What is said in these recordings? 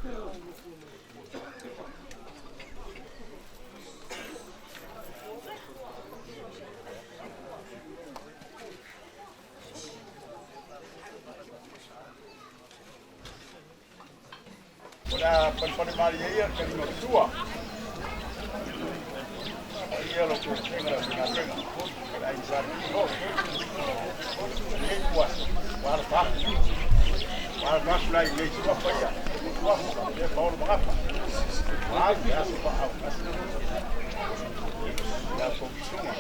O le a palepale malie ia le taliga o le sua. Paia lo kou vasega le aufaigaluega, o le aiga Sa Pili foi. O lenei ituaso, ua alofa atu. Ua alofa atu la i nei suafa ia, o suafa faapea Paolo ma Gafa. Ua alu le aso faaauasi i a outou susuga.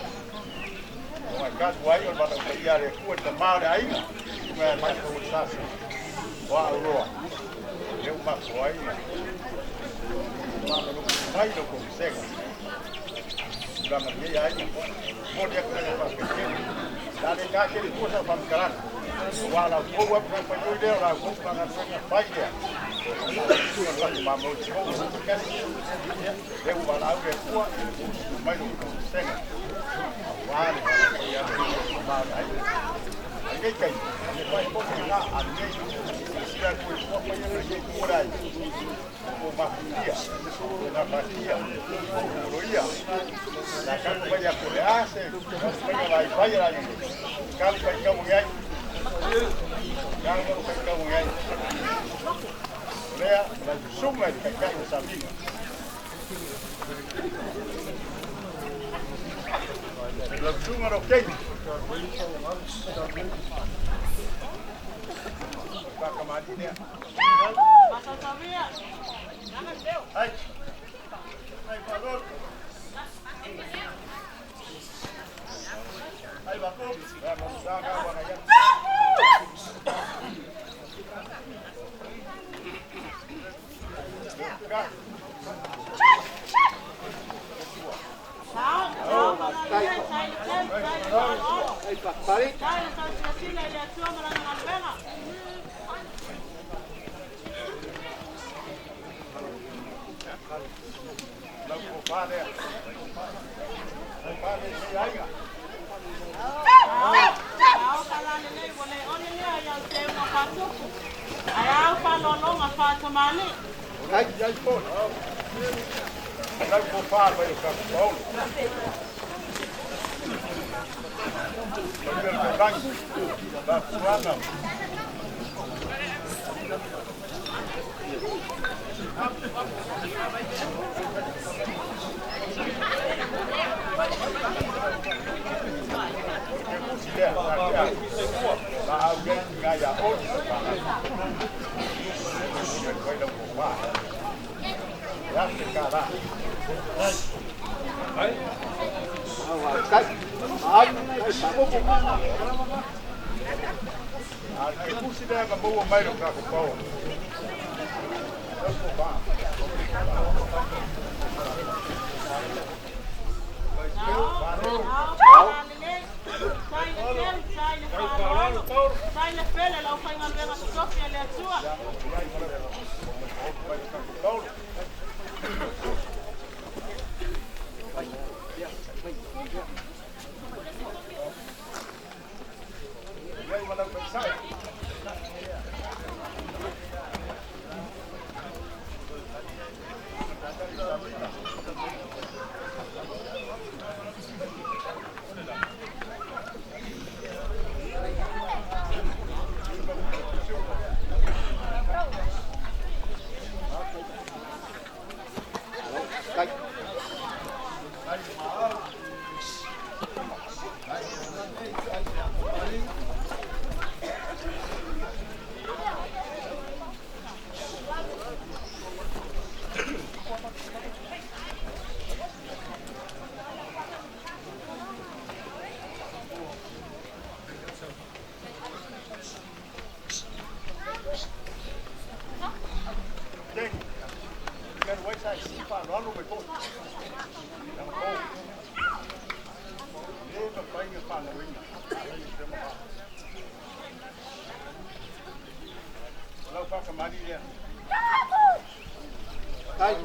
O ngai tatou ai o le valaau paia a le Atua i le tama o le aiga, susuga ia Michael Sasa, o Aauloa, lea ua mafua ai na faamalulu mai lo tou vasega. Tulaga lenei aiga, momoli atu le faafetai tele. La le ta tele fua sau faamatalaga, aua o la outou lava matafaioi lea, o la outou Matagaluega fai lea. Susuga le latou mamao i totonu o nuu taitasi, lea ua valaau le Atua ina ua tutu mai lo outou vasega, aua le valaau paia a le Atua i le tama o le aiga. A lenei taimi, e fai foi lena, a lenei silasila atu i suafa ia na lenei itu o le aiga, ua mafutia, ua gafatia, ua oloia. La talu mai atu o le a se faiga vaivai a la nei, talu faitau agi ai, talu faitau agi ai. O lea, o lau susuga i le taitai o Saviga. Lau susuga lau teine. Whakamali lea. Ai. Ai valor. Ai bako. Saka wana ya. Ka. Lau kofa lea. Kofa lea i aiga. Ai ai po. Lau kofa vai o ka Paulo. Paia le taulagi. La fuana. Ke kusi lea, sa ke a. La au nei ngā ia oli sa tāna. Ia vai lau kofa. Ia te ka la. A ke kusi lea ka maua mai lo ka ko Paulo. Lau kofa. Paulo. Ia ma lau faisai. Teng. Kan wai sai si pa no no me ko. Na ko. Le ma pai nga pa na winga. Ai te ma. Lau pa ka mali lea. Ai,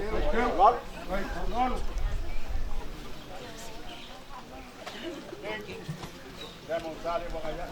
ai, no. Teng. Le mo sale wa ya.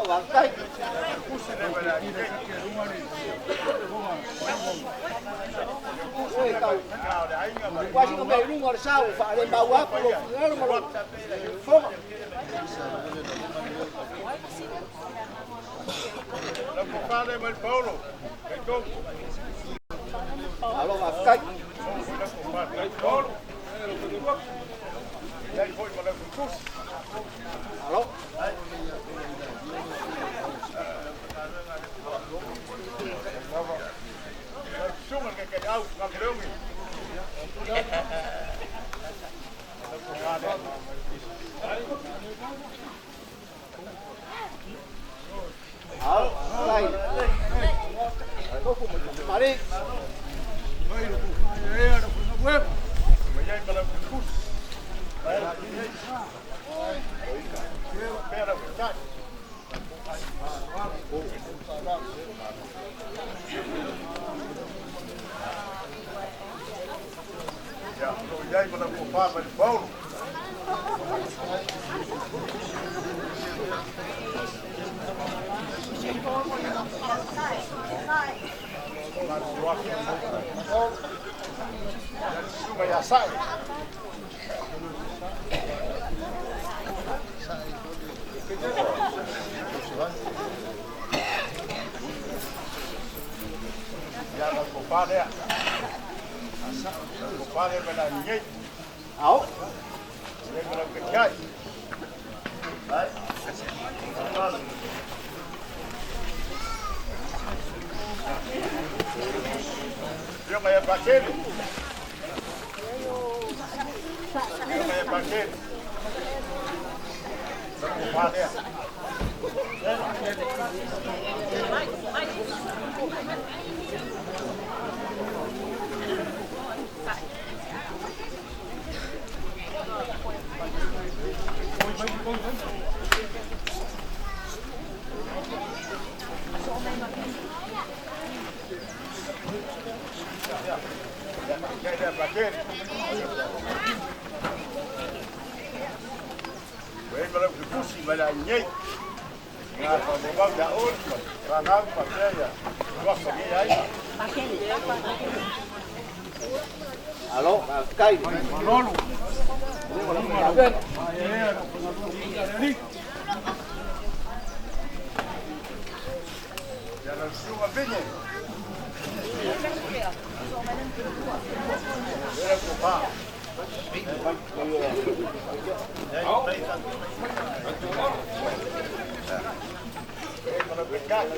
Faafetai. Quasi come il lungo al sau, fa le bauapo, lo finale, ma Allora, faafetai. Alo. Mari. Áo. Alo, faafetai.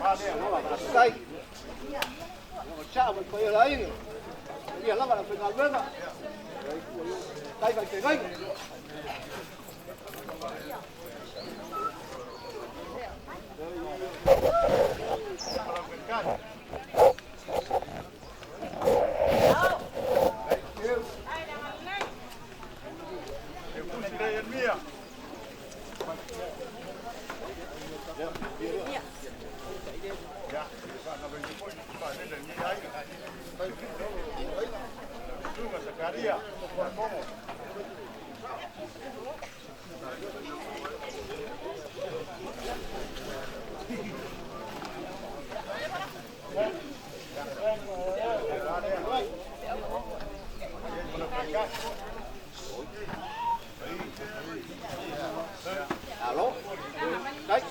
Faafetai. Ciao, il la io. Ia lava la fenalvega. Tai vai te gai. Alo. Dai.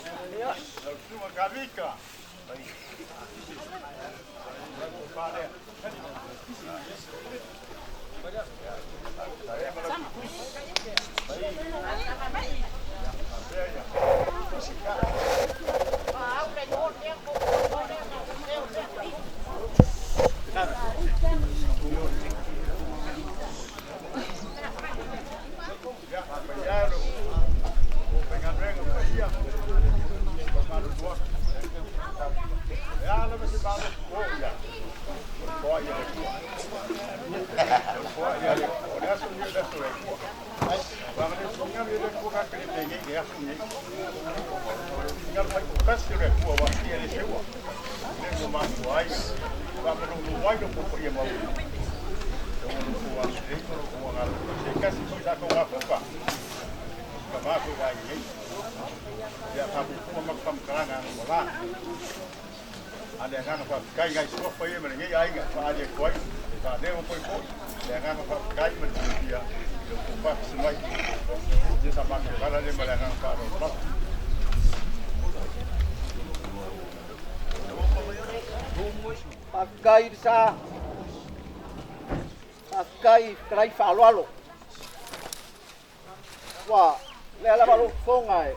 Faafetai sa faafetai fetalai faaaloalo. Ua lea lava lou fofoga e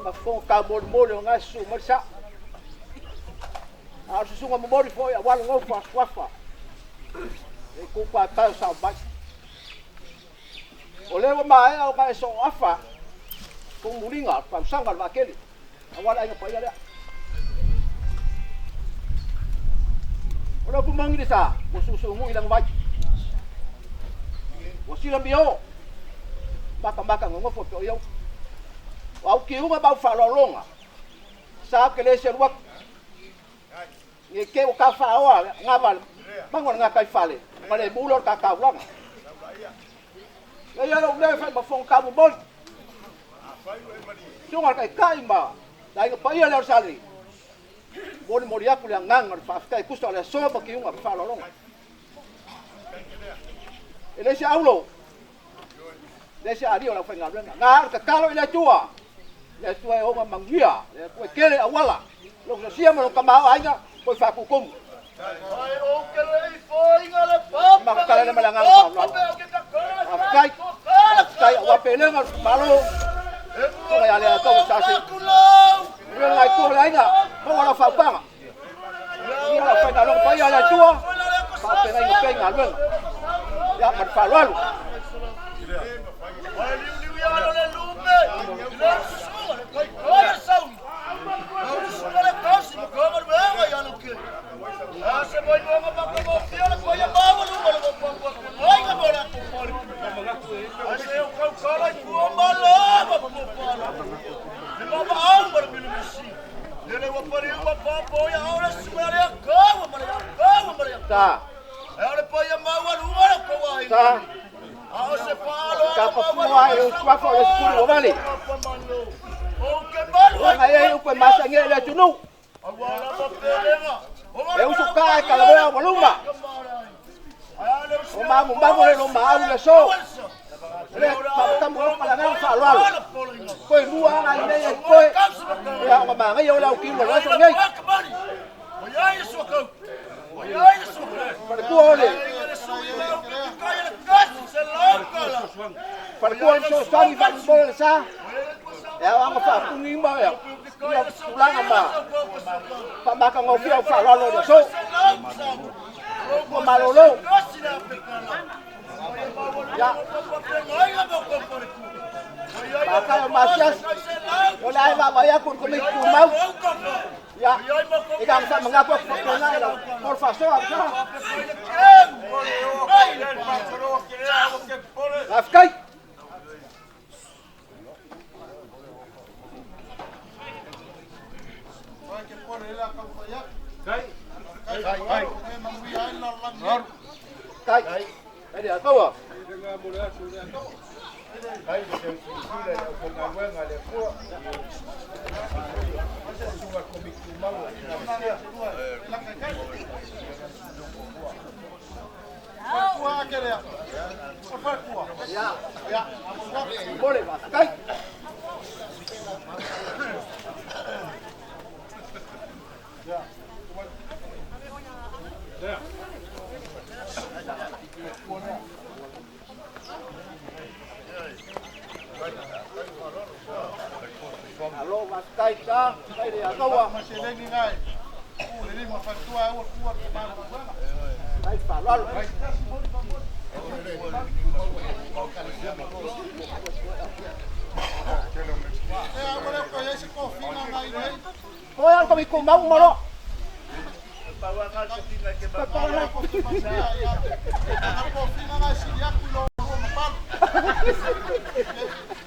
ma fofoga taumolimoli o gae susu mai le saa. A o le susuga momoli foi aua le nofo a suafa e tou paepae o sao mai. O lea ua maea ona e sooafa tumuliga o le tausaga o le vaatele aua le aiga paia lea. O le upu moni le sa, ua suusuunui i lagomai. Ua silamio, matamata nonofo pe o iau. O au kiuga ma au faaaloaloga, sa ke le selu atu. Nge ke o ka whaoa, ngā wale, mango ngā kai fale, ma le mula o ka kaulanga. Ia ia lou le whai mafonga ka momoli. Sunga kai kai ma, la inga paia le o sali. Moli moli aku le anganga le whaafetai kusa o le asoa ma kiuga ma faaaloaloga. E le se aulo, le se alia o lau whaingaluenga. Ngā ar tatalo i le Atua. Le Atua e onga manuia, le Atua e kele awala. Lo sia ma lo kamao ainga, koi whakukumu. Makakala le malanga faaaloalo. Faafetai, faafetai aua pelega malo. Tonga ia le atau sa se. Ua ngai tua le aiga, maua lau faapaga. Ia lau faigaloga paia le Atua, faapegai ma pea i galuega. Ia ma le faaaloalo. Ta. Ta. Ka papua e o suafa o le sukuru o vale. O ngai e upe masangi le atunu. E usu ka e kalamoa o maluma. O mamu mamu le lo maau le so. Le pamatamu o malanga faaaloalo. Koe lua anga i nei e koe. Ia o maangai o lau kiu o le aso nei. Falekua o le. Falekua o le sosogi faamomoe le sa. E au anga faapugi ma ia. Ia tulaga ma faamakagofia o faaaloalo o le aso. Ua malolo. Ia. Pakai o masias. O le ai vaavai aku i le komiti tumau. Ia. E ka faamagaku aku faapena i lau mo le faasoa sa. Faafetai. Tai. Tai le ataua. Ia. Mole faafetai. Malo faafetai sa fai le Ataua. Ma seleni nai. U le lima fatua au tua ke ma ma. Ai faaaloalo. E a wala ko yesi ko fina ngai nei. Ko ia ko ko mau malo. Ko fina ya. Ko fina ngai sili aku lo lo mapalu.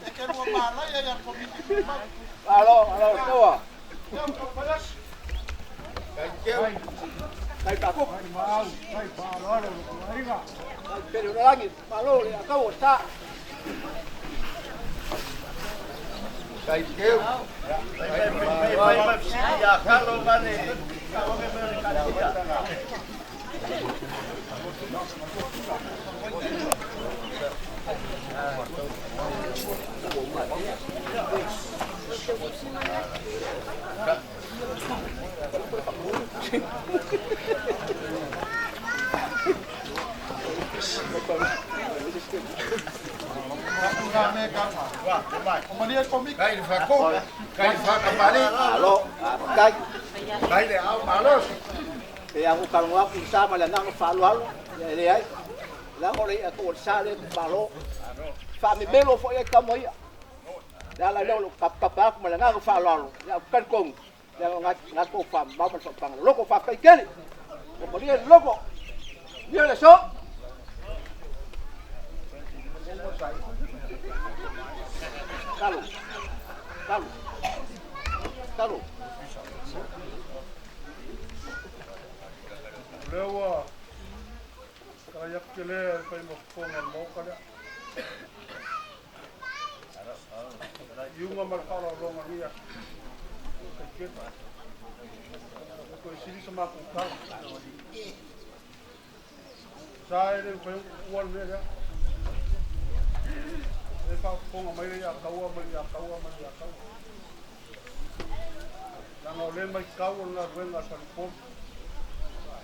E ke lua malai ya ko mi ma. Malo, malo toa. Ya ko palas. Kai pa ko. Ai pele o lagi, malo le Ataua sa. Kai keu. Vai vai ia kalo mane. Nga me ka. Wa, mai. O mania ko mi. Kai fa ko. Kai fa ka mali. Malo, faafetai. Kai le au malos. E a ku kalongo aku sa ma le agaga faaaloalo, ia e leai. Leaga o le i'a tou o le sa lea malo. Faamemelo fo'i ai kama ia. Le ala lea o lou tapatapa atu ma le agaga faaaloalo, ia ou talitonu, leaga o na tou faamamao ma le faautaga loloto. Faafetai tele. Ua malie le loto. Ia le aso. Talo. Talo. Talo. Lea ua talai atu tele e fai ma fofoga o le Maota lea. Iuga ma le faaaloaloga nei aso. Faitele. E toe sili sa matou tala. Sa e le mafai ona tuua le mea lea. E faafofoga mai le ia Taua ma le ia Taua ma le ia Taua. Leaga o lea maitau o le galuega a le faleupolu.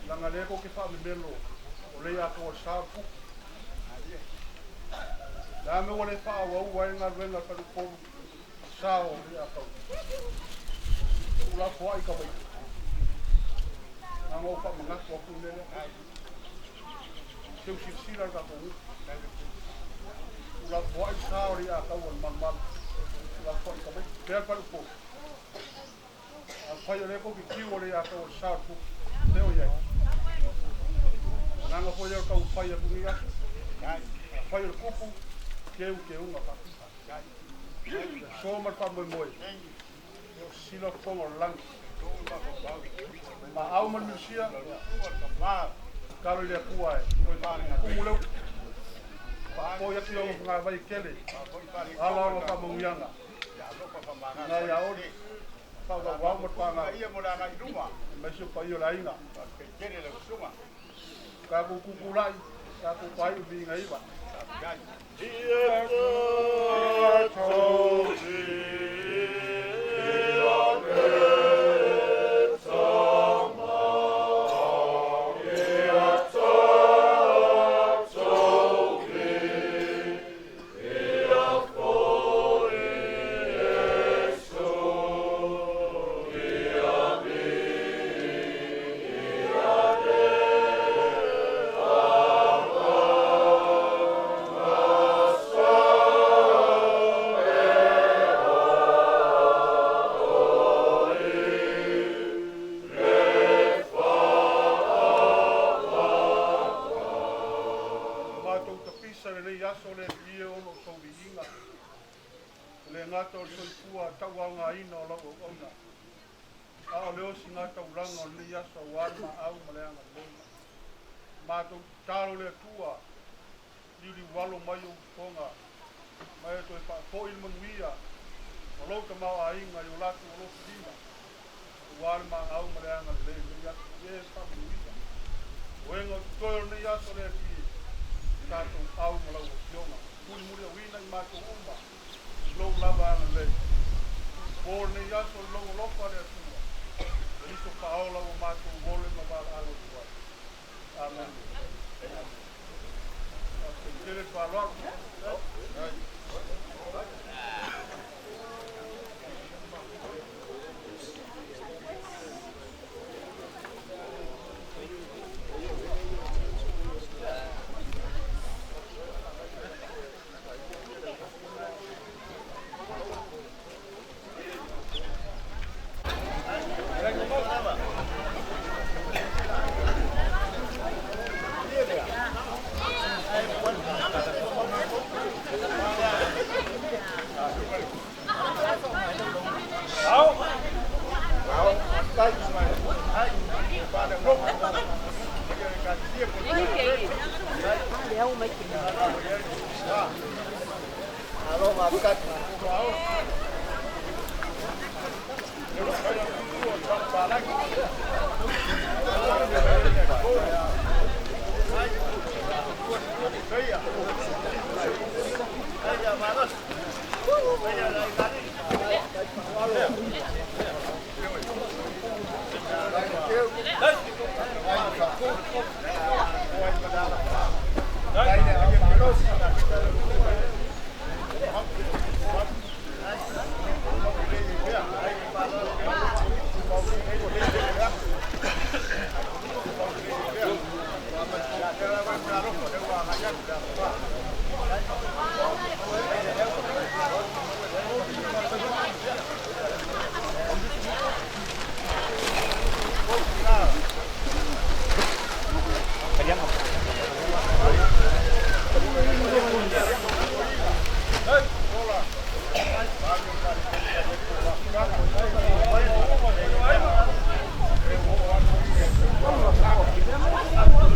Leaga o lea tou te faamemelo o le ia Taua o le sa o le kupu. Le a mea ua le faaauau ai le galuega a le faleupolu sa o le ia Taua. Tuulafoai tamaiti. Leaga ua faamanatu atu le mea lea. Seu silasila le tatou nuu. Tuulafoai le sa o le ia Taua i le malumalu. Tuulafoai tamaiti. Pea le faleupolu. Afai o lea tou te tiu o le ia Taua o le sa o le kupu. Lea o i ai. Leaga foi lea o le taumafai atu nei aso. Afai o le kupu, keu keuga faapito. Le aso ma le faamoemoe, e o sisila fofoga o le lagi. Maau ma le minusia, tatalo i le Atua e toe faatumu le upu. Faapoi atu i ona fogavai e tele, ala ona faamanuiaga. Ina ia oli, faavauau ma le paga, aemaise o paia o le aiga. Tatou tutulai, tatou faaiu viiga iva. Ia Matou tapisa lenei aso le Alii e ona o sou viiga, e le gata o le soifua tauaogaina o lau auauna, a o le osigataulaga o lenei aso aua le maau ma le agalelei. Matou tatalo i le Atua, liuliualo mai ou fofoga, ma e toe faafoi le manuia o lou tamaoaiga i o latou alofilima, aua le maau ma le agalelei i lenei aso. Ia e faamanuia. O ega o totoe o lenei aso le Alii, tatou au ma lau Afioga. Mulimuliauina i matou uma i lou lava agalelei. Po lenei aso i lou alofa le Atua. Keriso faaola ua matou ole ma valaau atu ai. Amene. Faafetai tele le faaaloalo.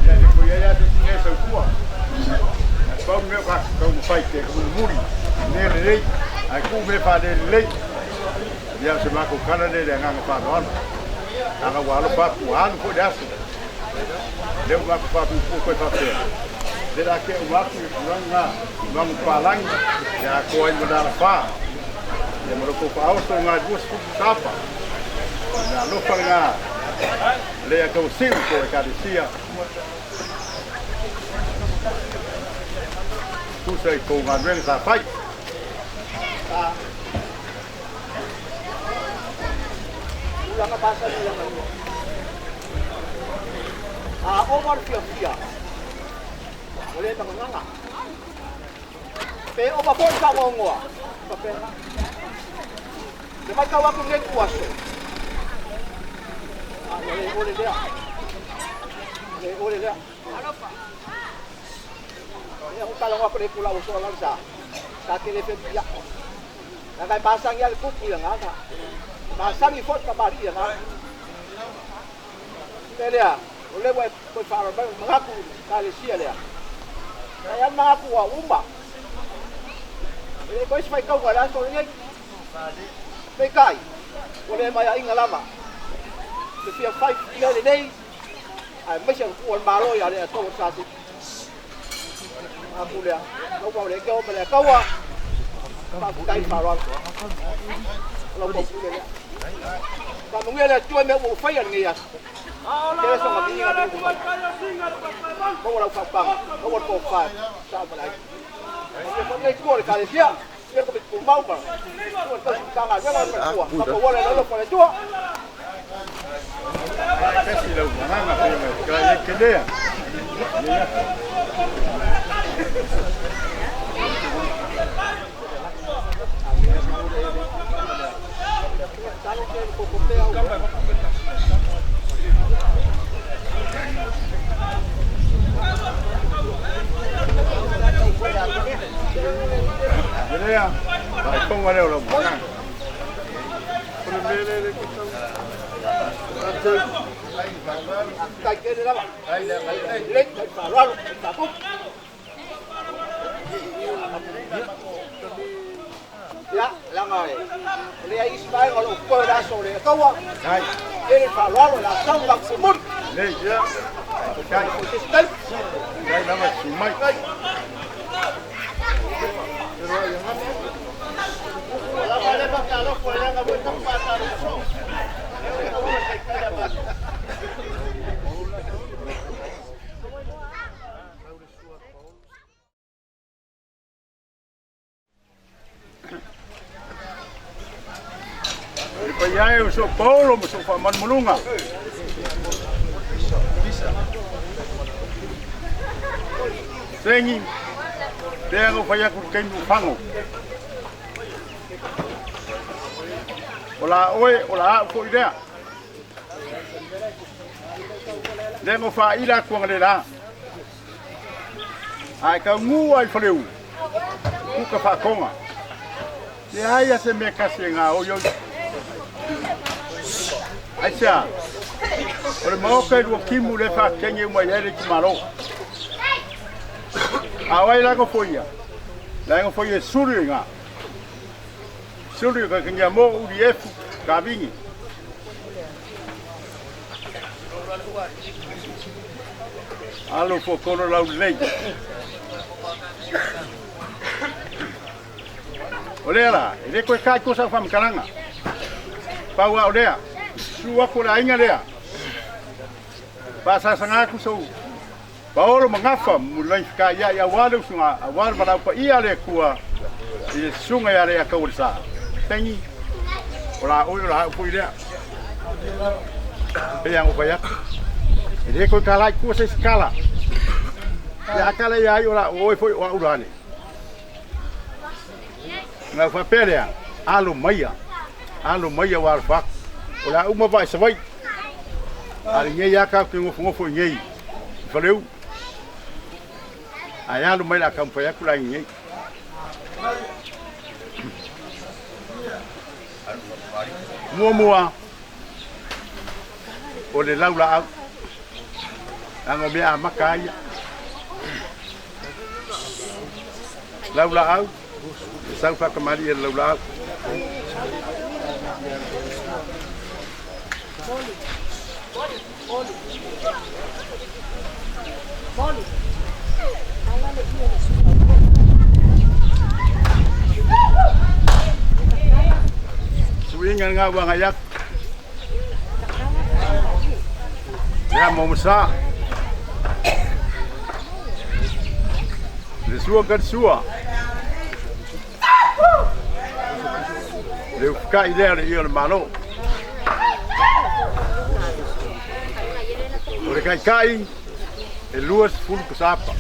Ia le koia ia te tinei sautua. Ai pau mea ka kau mawhai te mulimuli. Ne lelei, ai ku me wha le lelei. Ia se mako kana le le nganga whanoano. Anga wa alo papu anu ko le aso. Leo mako papu pu koe whapea. Le la ke umaku i kuranga, umangu pālangi, ia ko ai mandara whā. Ia maroko whaoso ngā 20 tapa. Nā lofa ngā le a kau siu ko e karesia. Tusa i kou ngā nuenga sa whai. Tulaga masani i agalua. A ova le fiafia, ua le magagaga. Pe ova foi le fagoagoa, e faapena. Le matau atu i lenei ituaso, a ua le ole lea. Ua le ole lea. Lea ua talanoa atu i le itula ua sola le sa, sa tele feviiai. Leaga e masani lava le tupu i le agaga. E masani foi le tamalii i le agaga. O le mea lea, o lea ua e toe faaaloalo mai, o le manatu i le Ekalesia lea, sa i ai lava le manatu ua uma. E le toe se faitauga i le aso lenei. Peitai, ua le maiaina lava. Ou te fia fai mea lelei, aemaise o le tuu a le Malo ia le Atoa o Sasisi. Manatu lea, lau le Eke ma le Ataua, faafetai le faaaloalo. O lau paupule lea. Faamanuia le Atua i mea ua ou faia i lenei aso. Tele sona viiga ma ua mai. Maua lau faautaga, maua le tofa e sao ma le aiga. Manuia foi lenei itu o le Ekalesia. Kasi lau mahanga pe mai ka ye kelea. Lea, faaifoga lea o lau magaga. Ia, leaga e leai isi vaega o lo o totoe i le aso o le taua. Tele le faaaloalo, o le a sau le matou momoli. Lelei, ia. Faafetai. Foi se isi taimi. Faafetai lava e susu mai. Le paia e o so Paulo ma so faamalumaluga. Sengi, lea na ou fai atu i le taimi o fago. O la oe, o la au foi lea. Lea na ou faaila atu analeila. Ae taunuu lava i Faleu, kuka faatoga. Leai lava se mea tasi e gaoioi. Aisea? O le maota e lua timu lea e faatenge uma i ai le itumalo. A o ai la e nofoia? La e nofoia e Sulu i ina. Sulu i ka mo Uli Efu, Kavini. Alo fokolo lau lelei. O lea la, e le koe kai kosa whamkaranga. Pau o lea, su aku le ainga lea. Paasaasaga aku sou paolo ma gafa mulai fekaiaʻi auā le usuga auā le valaau paia a le Atua i le susuga iā Leiataualesa Tagi o la oe o la a'u foi lea pei aga ou fai atu e lē toe kalā i tua se isi kala ia a kala ia ai o la oe foi o a'u lale ona ou faapea lea alo maia alo maia ua alofa atu o le a uma vaa i Savaii a o lenei lava tatou te nofonofo i inei i Faleu ae alo mai o le a taumafai atu le aiga nei. Muamua o le laulaau leaga o mea amata a ia. Laulaau, e sau faatamalii e le laulaau. Suiga lena ua agai atu. Lea mo Masa. Le sua ka le sua. Le ufukai lea o le ia o le Malo. O le kaikai e 20 pasapa.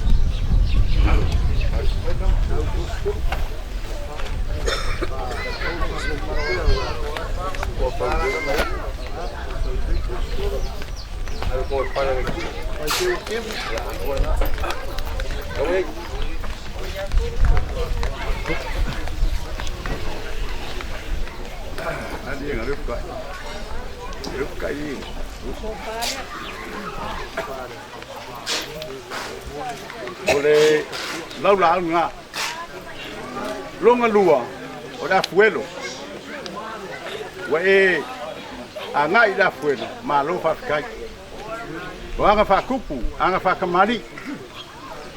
O le laulaau lena. Lona lua, o le afuelo. Ua e agai i le afuelo, malo faafetai. O aga faatupu, aga faatamalii,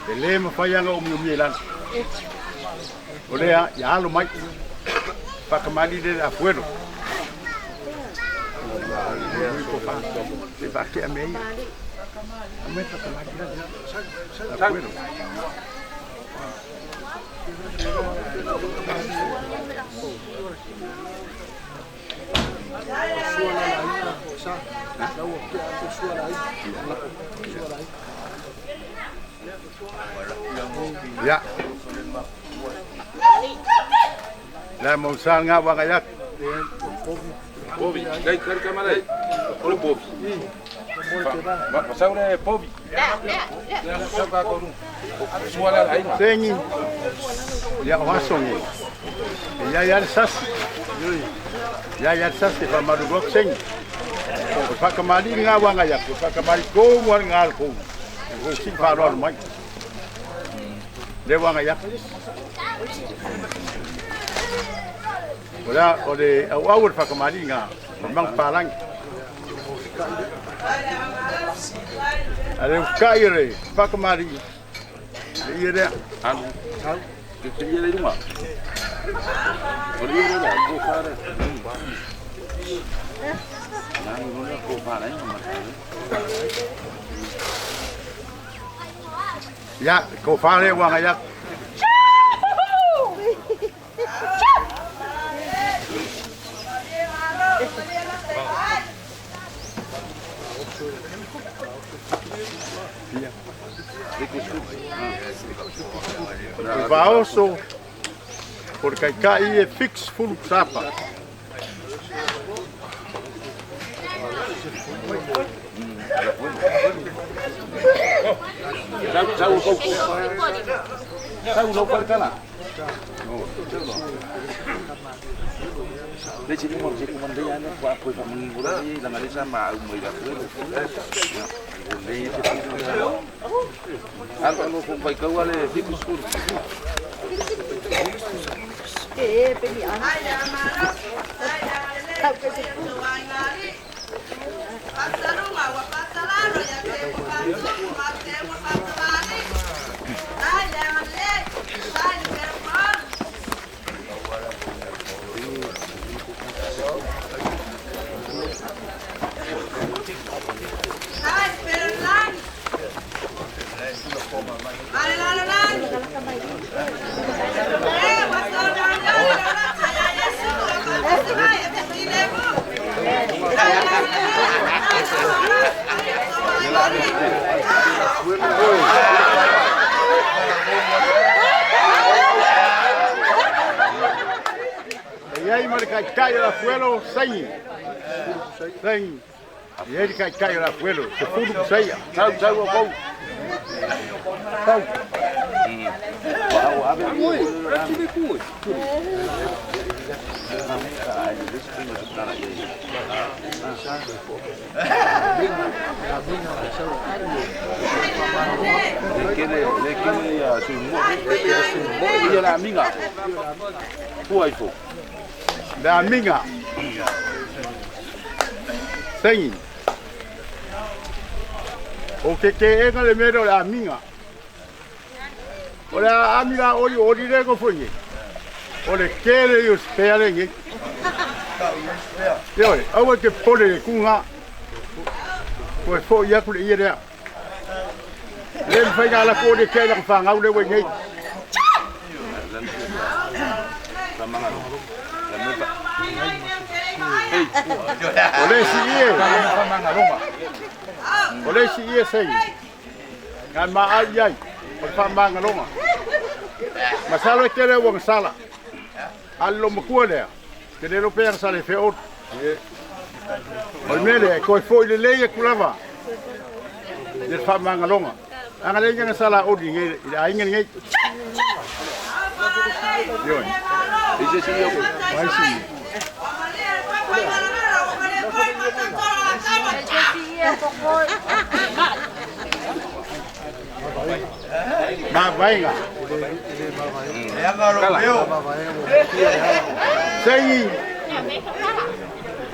e lē mafai aga omiomia i lalo. O lea, ia alo mai, faatamalii lea i le afuelo. Se faatea mea ia. Aumai faatamalii lale. Afuelo. Ia. Le mo sa nga wa ga yak. Povi, dai kari kamalai. O le povi. Ma sau le povi. Sau ka koru. Sua le aiga. Sengi. Ia o aso ngi. Ia ia le sasi. Ia ia le sasi fa maru rok sengi. O whakamali ngā wanga ia, o whakamali kou mua ngā al kou. O si wharoa mai. Le wanga ia. O lea, o le au au o le whakamali ngā, o mang palangi. A le ukai o le whakamali, le ia lea. Alu. Ke te ia le lunga. O le ia le ko fare. Nani no le ko fare ma. Ia, ko whare wanga ia. O vaoso, o le kaikai e fix fulu sapa. Sau sau ko. Sau no fare kana. Le ci mo ci kumande ya ne kwa poi fa mun bula ni la ngale sa ma au mai da fu. Le te fu. Al lo ko pai kau ale fi school. E i ai ma le taitai o le afuelo saini. Saini. E i ai le taitai o le afuelo, 10 pasaia. Sau, sau o kou. Sau. Le kele, le kele ia sui mua. Ia la amiga. Pua ifo. Le amiga. Saini. O ke ke enga le mea lea o le amiga. O le a ami la oli oli le ko foi. O le kele i o spea le ngi. Ioe, aua te pole le kunga. Ko e foi aku le ia lea. Le mawhai ngā la ko le kele ka whangau le wei nei. O le si ie. O le si ie sei. Ngā ma ai ai. O le whamangaloga. Masalo e tele ua gasala. A le lomatua lea, te le iloa pe agasala i fea otu. O le mea lea, e toe fo'i lelei atu lava i le faamagaloga. Aga leai ni agasala a Oli nei i le aiga lenei. Ioe. O ai si ie? Mavaega. Saini.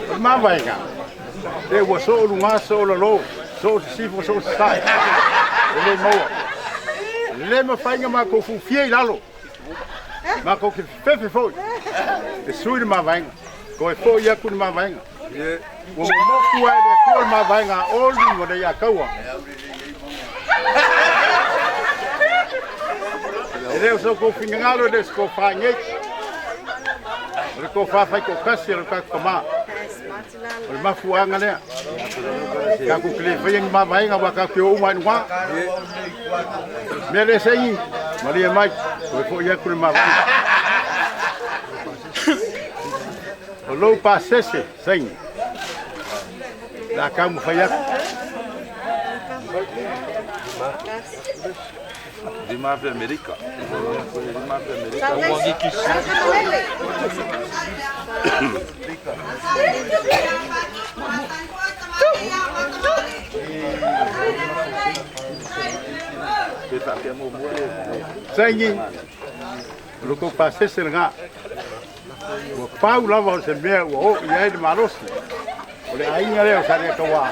O le mavaega. E ua soo luga, soo lalo, soo sisifo, soo sasae. E le maua. Le mafai ona matou fuafia i lalo. Matou te fefefe foi. E sui le mavaega. Toe foi atu le mavaega. Ua momoku ai le Atua le mavaega a Oli ma le Iataua. E le o so tou finagalo, e le o se tofa nei. O le tofa faitoatasi a lo tatou tama. O le mafuaaga lea. Tatou te le faia ni mavaega aua tatou te o uma i luga. Mea le saini, malie mai, toe foi atu le mavaega. O lou pasese, saini. Le a taumafai atu. Lima afe Amerika. Lima afe Amerika. Saini, o lo tou pasese lena. Ua pau lava o se mea ua oo i ai le malosi. O le aiga lea o Saleataua.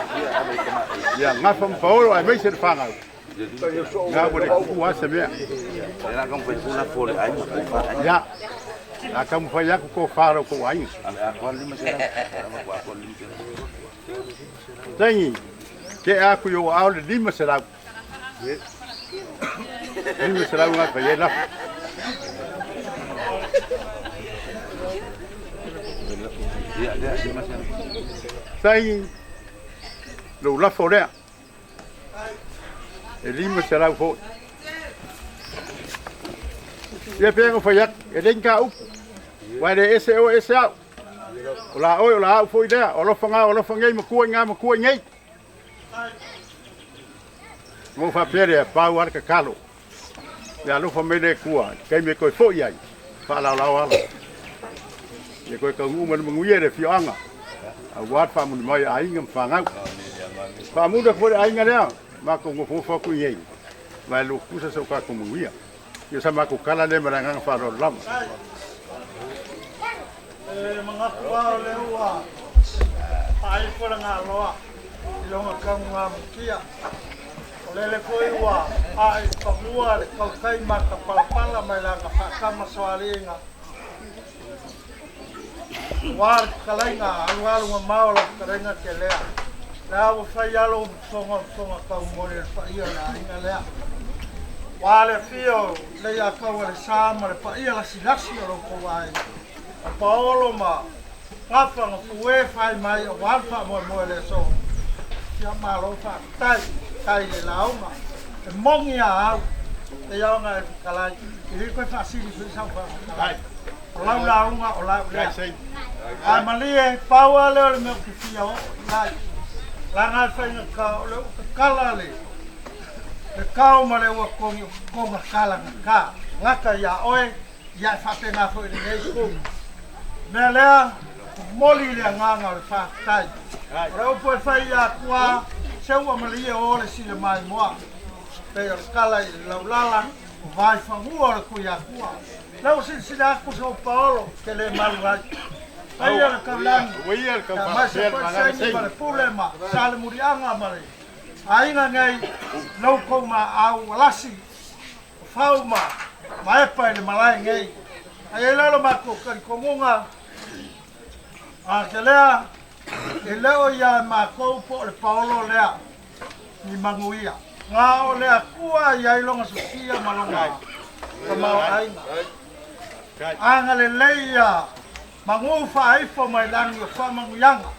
Ia gafa ma paolo aemaise le fanau. Nga ua le tupu lava se mea. Ia, a taumafai atu tofa lo tou aiga. Saini, tea atu i ou aao le 500. 500 nga fai ai lafo. Saini, lou lafo lea. E 500 foi. Ia pei ona fai atu, e leai ni ta upu. Aua e le ese oe ese au. O la oe o la au foi lea. O alofa nga o alofa nei, matua i nga matua i nei. Ona ou faapea lea, pau lava le tatalo. Ia alofa mai le Atua i le taimi e toe foi ai, faalaolao ala. Ia toe taunuu mai le manuia i le afioaga, aua le faamuli mai a aiga ma fanau. Faamuli atu foi le aiga lea, matou nofonofo atu i inei, ma e lotutusa so tatou manuia. Ia sa matou tala lea ma le agaga faaaloalo lava. E manatu lava o lea ua faaifo le galoa i lona taunugamutia. O lele foi ua ae i fanua le tautai matapalapala mai lana faatama soaliiga. Aua le fetalaiga alualu mamao lau fetalaiga Telea. Lea ua fai alo fofoga o fofoga taumoli o le paia o le aiga lea. Ua le afio o Leiataua le Sa ma le paia lasilasi o lo outou aiga. O Paolo ma Gafa na fue fai mai aua le faamoemoe o le aso. Ia malo faafetai. Faafetai i le lauga. E mogi a au e iaoga e fetalai. E le koe faasili foi sau faamatalaga. O lau lauga o lau lea. Ae malie, pau lava lea o le mea ou te fia oo i ai. Leaga e faigata o le uta kala le le kao ma le ua togi o toga kalagata. Gata ia oe, ia e faapena foi i lenei itu. Mea lea, momoli le agaga o le faafetai. O le upu e fai ia Atua, se ua malie o le sile maimoa. Pei o le tala i le laulala, o vaifanua o le Tuiatua. Lea ua silasila atu se paolo, te le malu ai. Paia le taulagi, aemaise foi Saini ma le Pule ma Salemuliaga ma le aiga nei, lo outou maau ua lasi, o fau ma maepa i le malae nei. Ae i ai lea o le matou talitonuga, a ke lea, e le o ia e matou po o le paolo lea ni manuia. Na o le Atua e i ai lona sosia ma lona tamaoaiga. Agalelei ia manu faaifo mai lagi o faamanuiaga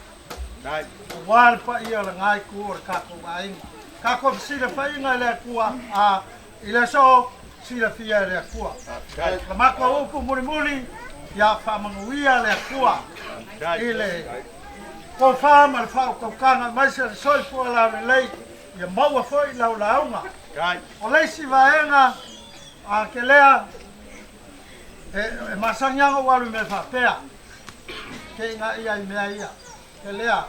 aua le paia o lena itu o le tatou aiga. Tatou fesilafaiga i le Atua, a i le aso silafia e le Atua. O le matou upu mulimuli, ia faamanuia le Atua i le tofa ma le faautautaga aemaise le soifua laulelei ia maua foi lau lauga. O le isi vaega a ke lea e masani lava ona ou alu i mea faapea, ke ina ia i mea ia. Ke lea,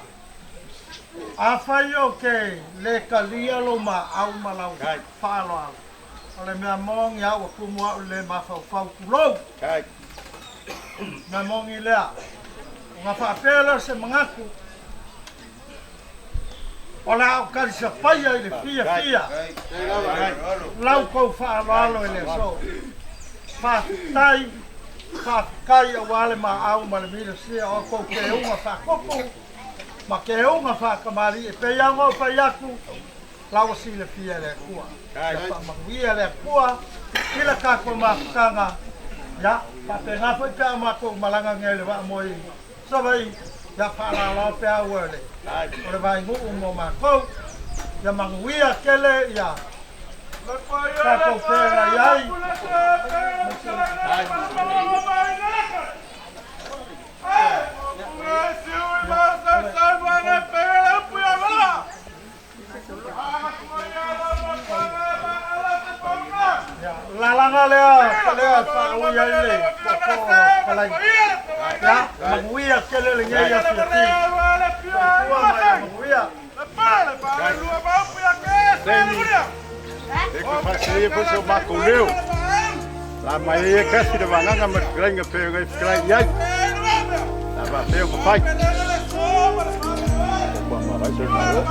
afai ou te le talia lou maau ma lau faaaloalo, o le mea moni a ua tumu au i le le mafaufau, tulou. Mea moni lea. Ona faapea lea o se manatu, o le a ou talisapaia i le fiafia lau tou faaaloalo i le aso. Faafetai, faafetai aua le maau ma le milosia o tou keuga faatupu ma keuga faatamalii e pei lava ona ou fai atu, la ua silafia e le Atua. Ia faamanuia le Atua i le tatou mafutaga. Ia faapena foi pe a matou malaga nei i le vaa moe i Savaii, ia faalaolao pea ua le o le vainuu mo matou. Ia manuia tele ia tatou feagai ai. Lalaga lea lea faaui ai le tootoo o Kalai. Ia, manuia tele lenei afiafi. Soifua ma ia manuia. E ko whakaia po se o mākou leo. La mai e kasi le wanganga ma te pe ngai whakarai i ai. La wā peo ma whai. Kua marai se malo.